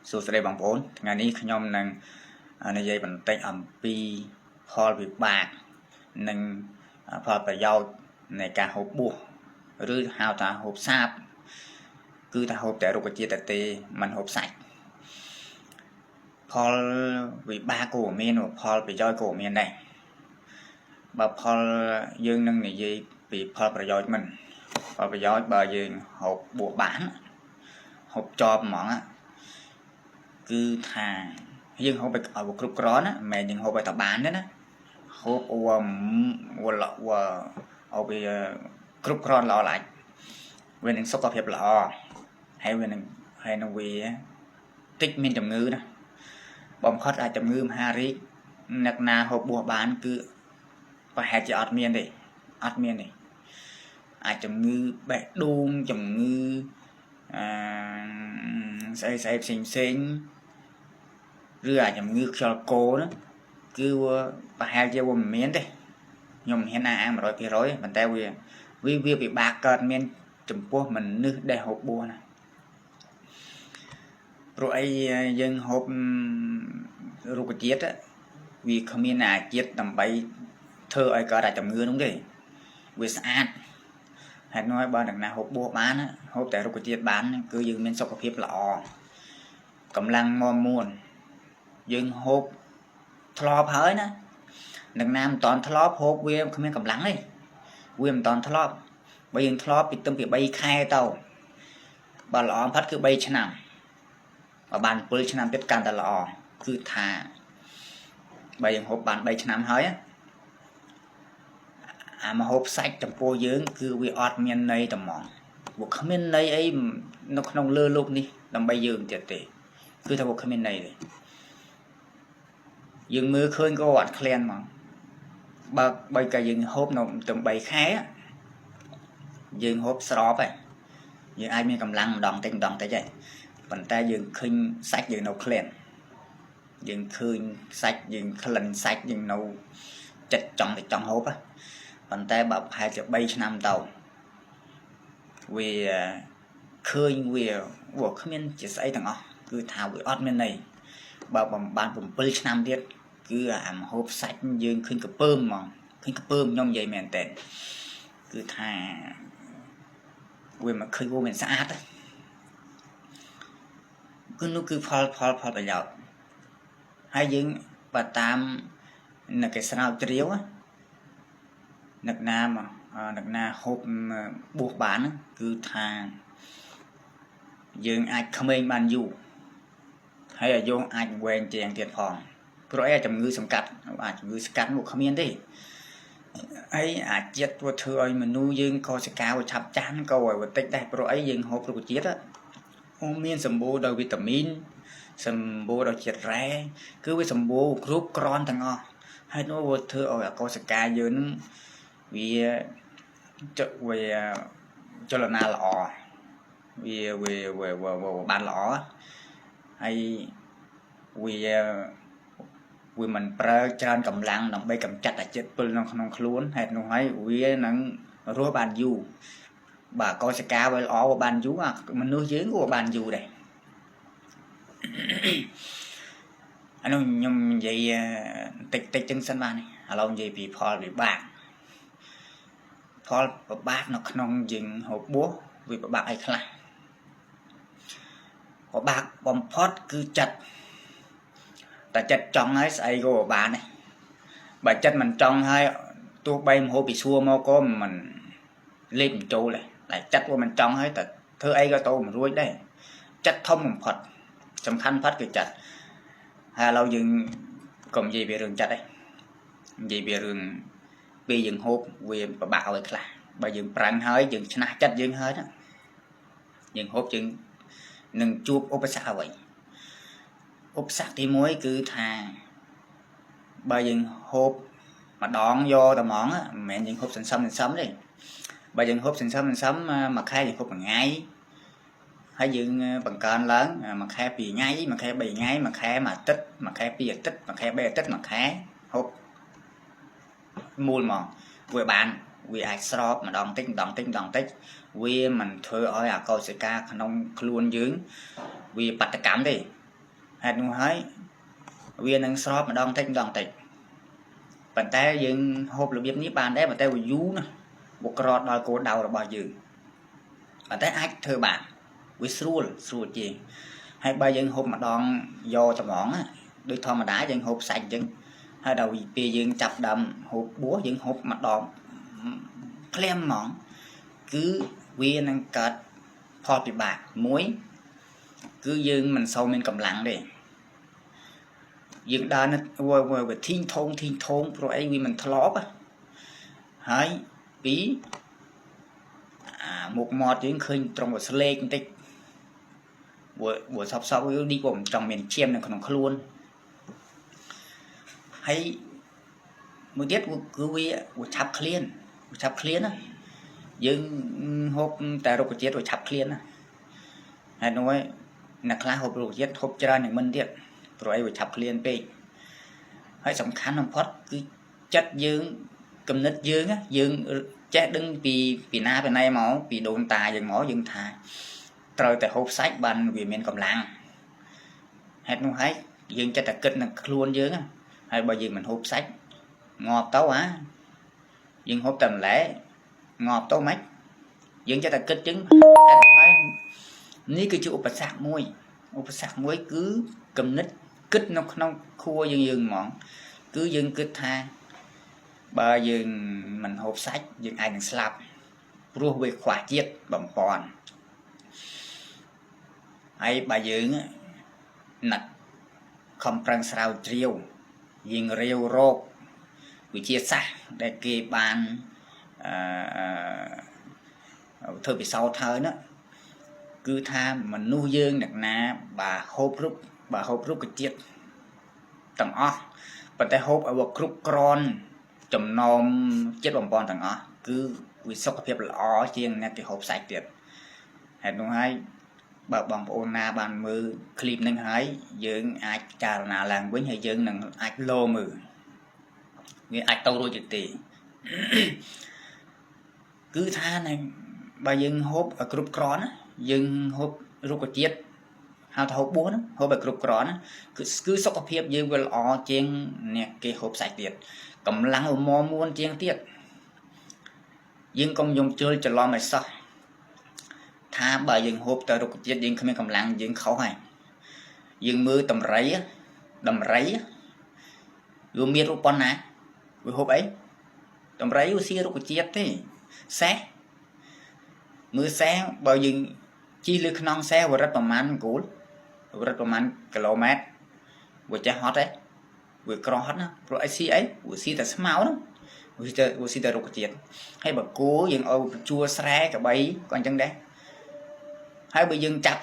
សួស្តីបងប្អូនថ្ងៃនេះខ្ញុំនឹងនិយាយបន្តិចអំពីផលវិបាកនិងផលប្រយោជន៍នៃការហូបបួសឬហៅថាហូបសាបគឺថាហូបតែរុក្ខជាតិទេមិនហូបសាច់ផលវិបាកក៏មានផលប្រយោជន៍ក៏មានដែរបើផលយើងនឹងនិយាយពីផលប្រយោជន៍មិនផលប្រយោជន៍បើយើងហូបបួសបានហូបចប់ហ្មងគឺថាយើងហូបឲ្យគ្រប់គ្រាន់ណាមិនមែនយើងហូបឲ្យតែបានទេណាហូបអវវលវឲ្យវាគ្រប់គ្រាន់ល្អឡាច់វានឹងសុខភាពល្អហើយវានឹងហើយនឹងវាតិចមានជំងឺណាបំផុតអាចជំងឺមហារីកអ្នកណាហូបបួសបានគឺប្រហែលជាអត់មានទេអត់មានទេអាចជំងឺបេះដូងជំងឺអឺស្អីស្អីផ្សេងផ្សេងឬអាចជំងឺខ្យល់គោហ្នឹងគឺប្រហែលជាវាមិនមានទេខ្ញុំមិនហ៊ានអះអាង100%ប៉ុន្តែវាវាវាពិបាកកើតមានចំពោះមនុស្សដែលហូបបួសណាព្រោះអីយើងហូបរុក្ខជាតិវាគ្មានអាជាតិដើម្បីធ្វើឲ្យកើតអាជំងឺនោះទេវាស្អាតហេតុនោះហើយបើអ្នកណាហូបបួសបានហូបតែរុក្ខជាតិបានគឺយើងមានសុខភាពល្អកម្លាំងមាំមួនយើងហូបធ្លាប់ហើយណានឹងណាមិនតន់ធ្លាប់ហូបវាគ្មានកម្លាំងទេវាមិនតន់ធ្លាប់បើយើងធ្លាប់ពីទឹមពី3ខែទៅបើល្អបំផុតគឺ3ឆ្នាំបើបាន7ឆ្នាំទៀតកាន់តែល្អគឺថាបើយើងហូបបាន3ឆ្នាំហើយអាមកហូបសាច់ចំពោះយើងគឺវាអត់មានន័យត្មងវាគ្មានន័យអីនៅក្នុងលើលោកនេះដើម្បីយើងទៀតទេគឺថាវាគ្មានន័យទេយើងមើលឃើញក៏អត់ក្លៀនហ្មងបើបើកាយើងហូបនៅទៅ3ខែយើងហូបស្របហើយយើងអាចមានកម្លាំងម្ដងតិចម្ដងតិចហើយប៉ុន្តែយើងឃើញសាច់យើងនៅក្លៀនយើងឃើញសាច់យើងក្លិនសាច់យើងនៅចិត្តចង់តែចង់ហូបប៉ុន្តែបើប្រហែលជា3ឆ្នាំទៅវាឃើញវាវាគ្មានជាស្អីទាំងអស់គឺថាវាអត់មានន័យបើបំបាន7ឆ្នាំទៀតគឺអាមហូបសាច់យើងឃើញកពើមហ្មងឃើញកពើមខ្ញុំនិយាយមែនតើគឺថាវាមកឃើញវាមិនស្អាតគឺនោះគឺផលផលផលប្រយោជន៍ហើយយើងបើតាមនៅគេស្រាវជ្រាវនឹកណាមកនឹកណាហូបបួសបានគឺថាយើងអាចក្មេងបានយូរហើយអាយុអាចវែងជាងទៀតផងព្រោះអីជំងឺសង្កាត់អាចជំងឺស្កាត់មកគ្មានទេហើយអាចជាតិវាធ្វើឲ្យមនុស្សយើងកោសិកាវាឆាប់ចាស់ក៏ឲ្យវាតិចដែរព្រោះអីយើងហូបរុក្ខជាតិអូមានសម្បូរដោយវីតាមីនសម្បូរដោយជាតិរ៉ែគឺវាសម្បូរគ្រប់គ្រាន់ទាំងអស់ហើយនោះវាធ្វើឲ្យកោសិកាយើងនឹងវាចវាចលនាល្អវាវាវាបានល្អហើយវាវាមិនប្រើច្រើនកម្លាំងដើម្បីកម្ចាត់អាជាតិពុលនៅក្នុងខ្លួនហេតុនោះហើយវានឹងរស់បានយូរបាទកោសិកាវាល្អវាបានយូរមនុស្សយើងក៏បានយូរដែរអានោះខ្ញុំនិយាយតិចតិចចឹងសិនបានឥឡូវនិយាយពីផលវិបាកផលពិបាកនៅក្នុងយើងហូបបួសវាពិបាកអីខ្លះពិបាកបំផុតគឺចិត្តតែចិត្តចង់ហើយស្អីក៏បានដែរបើចិត្តមិនចង់ហើយទោះបីមហូបពីសួរមកក៏មិនលេបមិនចូលដែរតែចិត្តវាមិនចង់ហើយតែធ្វើអីក៏ទៅមិនរួចដែរចិត្តធំបំផុតសំខាន់ផុតគឺចិត្តហើយឥឡូវយើងកុំនិយាយពីរឿងចិត្តទេនិយាយពីរឿងពេលយើងហូបវាពិបាកឲ្យខ្លះបើយើងប្រាំងហើយយើងឆ្នះចិត្តយើងហើយណាយើងហូបយើងនឹងជួបឧបសគ្គអ្វីឧបសគ្គទី1គឺថាបើយើងហូបម្ដងយកតែហ្មងមិនមែនយើងហូបសន្សំសន្សំទេបើយើងហូបសន្សំសន្សំមួយខែយើងហូបមួយថ្ងៃហើយយើងបង្កើនឡើងមួយខែ2ថ្ងៃមួយខែ3ថ្ងៃមួយខែមួយអាទិត្យមួយខែ2អាទិត្យមួយខែ3អាទិត្យមួយខែហូបមូលហ្មងវាបានវាអាចស្របម្ដងតិចម្ដងតិចម្ដងតិចវាមិនធ្វើឲ្យអាកោសិកាក្នុងខ្លួនយើងវាបាតកម្មទេ ហេតុនោះហើយវានឹងស្របម្ដងតិចម្ដងតិចប៉ុន្តែយើងហូបរបៀបនេះបានដែរប៉ុន្តែវាយូរណាស់វាក្រដល់គោលដៅរបស់យើងប៉ុន្តែអាចធ្វើបានវាស្រួលស្រួលជាងហើយបើយើងហូបម្ដងយកត្មងដូចធម្មតាយើងហូបសាច់អញ្ចឹងហើយដល់ពេលយើងចាប់ដើមហូបបួសយើងហូបម្ដងភ្លាមហ្មងគឺវានឹងកើតផលពិបាកមួយគឺយើងមិនសូវមានកម្លាំងទេយើងដើរនៅវាធីងធងធីងធងព្រោះអីវាមិនធ្លាប់ហើយពីរអាមុខមាត់យើងឃើញត្រង់វាស្លេកបន្តិចវាសពសពវានេះក៏មិនចង់មានឈាមនៅក្នុងខ្លួនហើយមួយទៀតគឺវាឆាប់ឃ្លានវាឆាប់ឃ្លានណាយើងហូបតែរុក្ខជាតិវាឆាប់ឃ្លានណាហើយនោះឯងអ្នកខ្លះហូបរុក្ខជាតិហូបច្រើនជាងមិនទៀតព្រោះអីវាឆាប់ឃ្លានពេកហើយសំខាន់បំផុតគឺចិត្តយើងគំនិតយើងយើងចេះដឹងពីពីណាពីណៃមកពីដូនតាយើងមកយើងថាត្រូវតែហូបសាច់បានវាមានកម្លាំងហេតុនោះហើយយើងចិត្តតែគិតនឹងខ្លួនយើងហើយបើយើងមិនហូបសាច់ងាប់ទៅអាយើងហូបតែម្លែងាប់ទៅម៉េចយើងចិត្តតែគិតចឹងហេតុហើយនេះគឺជាឧបសគ្គមួយឧបសគ្គមួយគឺគំនិតគិតនៅក្នុងខួរយើងយើងហ្មងគឺយើងគិតថាបើយើងមិនហូបសាច់យើងអាចនឹងស្លាប់ព្រោះវាខ្វះជាតិបំពន់ហើយបើយើងណាត់ខំប្រឹងស្រាវជ្រាវយើងរាវរកវិទ្យាសាស្ត្រដែលគេបានអឺធ្វើពិសោធន៍ហើយណាគឺថាមនុស្សយើងអ្នកណាបើហូបរុក្ខបើហូបរុក្ខជាតិទាំងអស់ប៉ុន្តែហូបឲ្យវាគ្រប់គ្រាន់ចំណោមជាតិបំពន់ទាំងអស់គឺវាសុខភាពល្អជាងអ្នកគេហូបសាច់ទៀតហេតុនោះហើយបើបងប្អូនណាបានមើលឃ្លីបនឹងហើយយើងអាចពិចារណាឡើងវិញហើយយើងនឹងអាចលោមើលវាអាចទៅរួចទេគឺថានឹងបើយើងហូបឲ្យគ្រប់គ្រាន់ណាយើងហូបរុក្ខជាតិហៅថាហូបបួសហ្នឹងហូបឲ្យគ្រប់គ្រាន់គឺគឺសុខភាពយើងវាល្អជាងអ្នកគេហូបសាច់ទៀតកម្លាំងវាមាំមួនជាងទៀតយើងកុំយំជល់ច្រឡំឲ្យសោះថាបើយើងហូបតែរុក្ខជាតិយើងគ្មានកម្លាំងយើងខុសហើយយើងមើលតម្រៃតម្រៃវាមានរូបប៉ុណ្ណាវាហូបអីតម្រៃវាស៊ីរុក្ខជាតិទេសេះមើលសេះបើយើងជិះលើខ្នងសេះវារត់ប្រមាណគោលរត់ប្រមាណគីឡូម៉ែត្រវាចេះហត់ទេវាក្រហត់ណាព្រោះអីស៊ីអីវាស៊ីតែស្មៅហ្នឹងវាស៊ីតែរុក្ខជាតិហើយបើគោយើងឲ្យបញ្ជួស្រែកបីក៏អញ្ចឹងដែរហើយបើយើងចាប់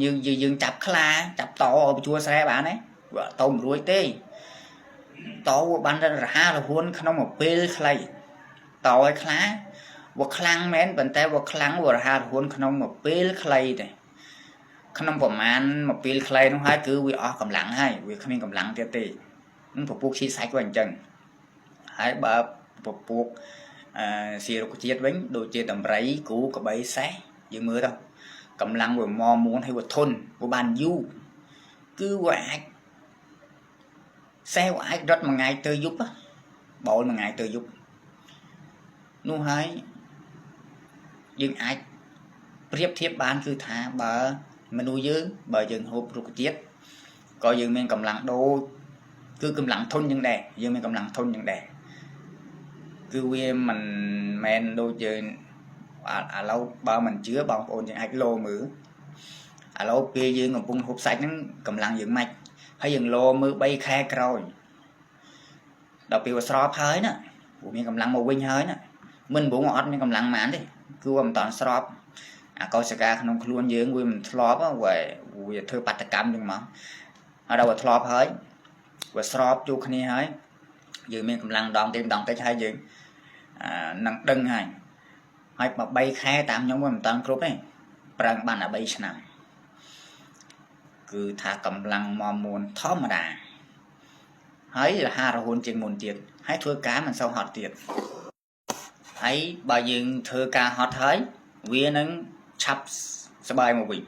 យើងយើងចាប់ខ្លាចាប់តឲ្យបញ្ជួស្រែបានទេវាអត់ទៅមិនរួចទេតវាបានរហ័សរហួនក្នុងមួយពេលខ្លីតឲ្យខ្លាវាខ្លាំងមែនប៉ុន្តែវាខ្លាំងវារហ័សរហួនក្នុងមួយពេលខ្លីទេក្នុងប្រមាណមួយពេលខ្លីនោះហើយគឺវាអស់កម្លាំងហើយវាគ្មានកម្លាំងទៀតទេពពុះស៊ីសាច់វាអញ្ចឹងហើយបើពពុះអឺស៊ីរុក្ខជាតិវិញដូចជាដំរីគូក្បីសេះយើងមើលទៅកម្លាំងវាមមួនហើយវាធន់វាបានយូរគឺវាអាចសេះវាអាចរត់មួយថ្ងៃទៅយប់បោលមួយថ្ងៃទៅយប់នោះហើយយើងអាចប្រៀបធៀបបានគឺថាបើមនុស្សយើងបើយើងហូបរុក្ខជាតិក៏យើងមានកម្លាំងដូចគឺកម្លាំងធន់យ៉ាងដែរយើងមានកម្លាំងធន់យ៉ាងដែរគឺវាមិនមែនដូចយើងឥឡូវបើមិនជឿបងប្អូនយើងអាចលោមើលឥឡូវពេលយើងកំពុងហូបសាច់ហ្នឹងកម្លាំងយើងម៉េចហើយយើងលោមើល3ខែក្រោយដល់ពេលវាស្របហើយណាព្រោះមានកម្លាំងមកវិញហើយណាមិនព្រោះអត់មានកម្លាំងប៉ុន្មានទេគឺវាមិនតាន់ស្របអាកោសិកាក្នុងខ្លួនយើងវាមិនធ្លាប់វាវាធ្វើបាតកម្មចឹងមកហើយដល់វាធ្លាប់ហើយវាស្របជួគ្នាហើយយើងមានកម្លាំងដងតិចម្ដងតិចហើយយើងនឹងដឹងហើយហើយបើ3ខែតាមខ្ញុំវាមិនតាន់គ្រប់ទេប្រឹងបានតែ3ឆ្នាំគឺថាកម្លាំងមមួនធម្មតាហើយរហ័សរហួនជាងមុនទៀតហើយធ្វើការមិនសូវហត់ទៀតហើយបើយើងធ្វើការហត់ហើយវានឹងឆាប់ស្បាយមកវិញ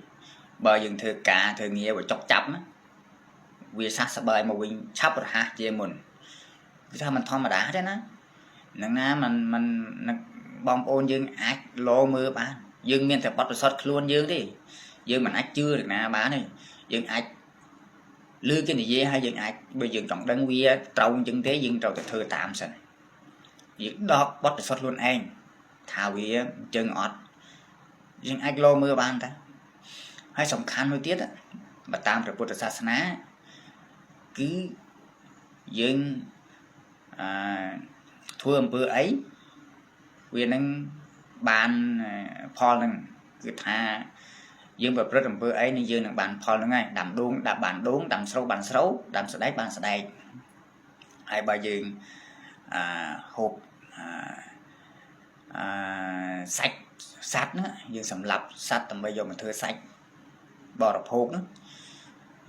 បើយើងធ្វើការធ្វើងារវាចុកចាប់ណា វាសះស្បើយមកវិញឆាប់រហ័សជាមុនគឺថាมันធម្មតាទេណានឹងណាมันมันបងប្អូនយើងអាចលោមើលបានយើងមានតែបទពិសោធន៍ខ្លួនយើងទេយើងមិនអាចជឿរណាបានទេយើងអាចឮគេនិយាយហើយយើងអាចបើយើងចង់ដឹងវាត្រូវអញ្ចឹងទេយើងត្រូវតែធ្វើតាមសិនយើងដកបទពិសោធន៍ខ្លួនឯងថាវាអញ្ចឹងអត់យើងអាចលោមើលបានតាហើយសំខាន់មួយទៀតបើតាមព្រះពុទ្ធសាសនាគឺយើងអឺធ្វើអំពើអីវានឹងបានផលនឹងគឺថាយើងប្រព្រឹត្តអំពើអីនឹងយើងនឹងបានផលហ្នឹងហើយដាំដូងដាំបានដូងដាំស្រូវបានស្រូវដាំសណ្ដែកបានសណ្ដែកហើយបើយើងអឺហូបអឺអឺសាច់សត្វហ្នឹងយើងសម្លាប់សត្វដើម្បីយកមកធ្វើសាច់បរិភោគហ្នឹង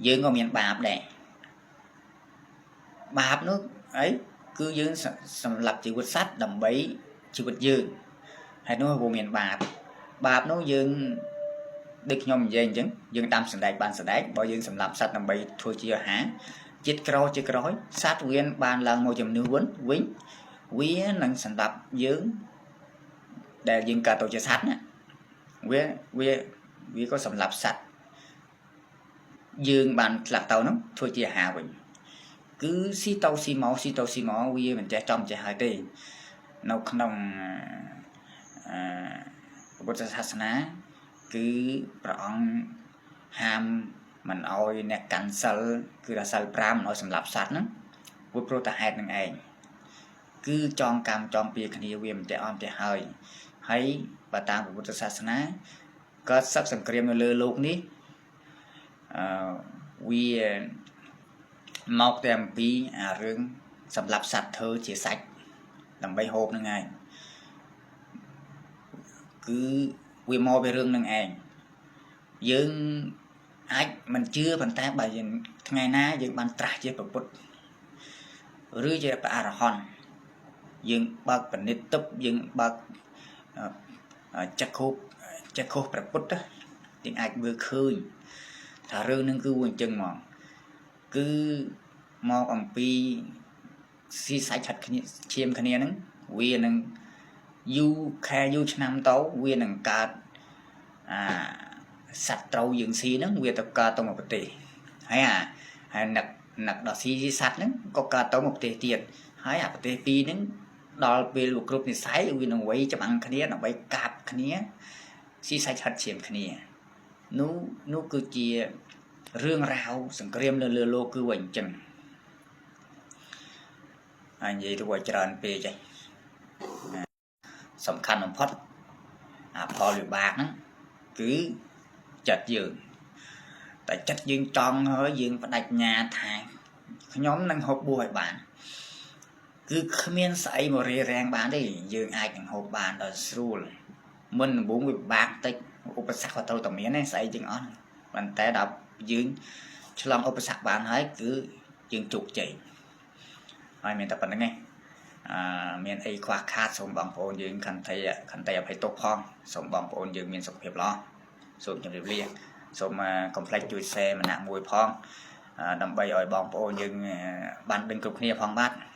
យើងក៏មានបាបដែរបាបនោះអីគឺយើងសម្លាប់ជីវិតសត្វដើម្បីជីវិតយើងហើយនោះវាមានបាបបាបនោះយើងដូចខ្ញុំនិយាយអញ្ចឹងយើងដាំសណ្ដែកបានសណ្ដែកបើយើងសម្លាប់សត្វដើម្បីធ្វើជាអាហារជាតិក្រជាក្រោយសត្វវាបានឡើងមកជំនួសវិញវិញវានឹងសម្លាប់យើងដែលយើងកើតទៅជាសត្វណាវាវាវាក៏សម្លាប់សត្វយើងបានធ្លាក់ទៅនោះធ្វើជាអាហារវិញគឺស៊ីទៅស៊ីមកស៊ីទៅស៊ីមកវាមិនចេះចំចេះហើយទេនៅក្នុងអឺពុទ្ធសាសនាគឺព្រះអង្គហាមមិនអោយអ្នកកាន់សិលគឺថាសិល5មិនអោយសម្លាប់សត្វហ្នឹងព្រោះតែហេតុនឹងឯងគឺចងកម្មចងពៀគ្នាវាមិនចេះអត់ចេះហើយហើយបើតាមពុទ្ធសាសនាកើតសឹកសង្គ្រាមនៅលើលោកនេះអឺវាមកតែអំពីអារឿងសម្លាប់សត្វធ្វើជាសាច់ដើម្បីហូបហ្នឹងឯងគឺវាមកពីរឿងហ្នឹងឯងយើងអាចមិនជឿប៉ុន្តែបើយើងថ្ងៃណាយើងបានត្រាស់ជាព្រះពុទ្ធឬជាព្រះអរហន្តយើងបើកពនិតទឹកយើងបើកចក្ខុចក្ខុព្រះពុទ្ធយើងអាចមើលឃើញថារឿងហ្នឹងគឺវាអញ្ចឹងហ្មងគឺមកអំពីស៊ីសាច់ឆាត់គ្នាឈាមគ្នាហ្នឹងវានឹងយូរខែយូរឆ្នាំទៅវានឹងកើតអាសត្វត្រូវយើងស៊ីហ្នឹងវាទៅកើតទៅមកប្រទេសហើយអាហើយនឹកនឹកដល់ស៊ីសត្វហ្នឹងក៏កើតទៅមកប្រទេសទៀតហើយអាប្រទេសពីរហ្នឹងដល់ពេលវាគ្រប់និស័យវានឹងវ័យច្បាំងគ្នាដើម្បីកាប់គ្នាស៊ីសាច់ឆាត់ឈាមគ្នានោះនោះគឺជារឿងរ៉ាវសង្គ្រាមនៅលើលោកគឺវាអញ្ចឹងហើយនិយាយទៅវាច្រើនពេកហីសំខាន់បំផុតអាផលវិបាកហ្នឹងគឺចិត្តយើងតែចិត្តយើងចង់ហើយយើងបដិញ្ញាថាខ្ញុំនឹងហូបបួសឲ្យបានគឺគ្មានស្អីមករារាំងបានទេយើងអាចនឹងហូបបានដោយស្រួលមុនដំបូងវាពិបាកតិចឧបសគ្គក៏ត្រូវតែមានដែរស្អីទាំងអស់ប៉ុន្តែដល់យើងឆ្លងឧបសគ្គបានហើយគឺយើងជោគជ័យហើយមានតែប៉ុណ្្នឹងឯងអឺមានអីខ្វះខាតសូមបងប្អូនយើងខន្តីខន្តីអភ័យទោសផងសូមបងប្អូនយើងមានសុខភាពល្អសូមជម្រាបលាសូមកុំភ្លេចជួយ share ម្នាក់មួយផងដើម្បីឲ្យបងប្អូនយើងបានដឹងគ្រប់គ្នាផងបាទ។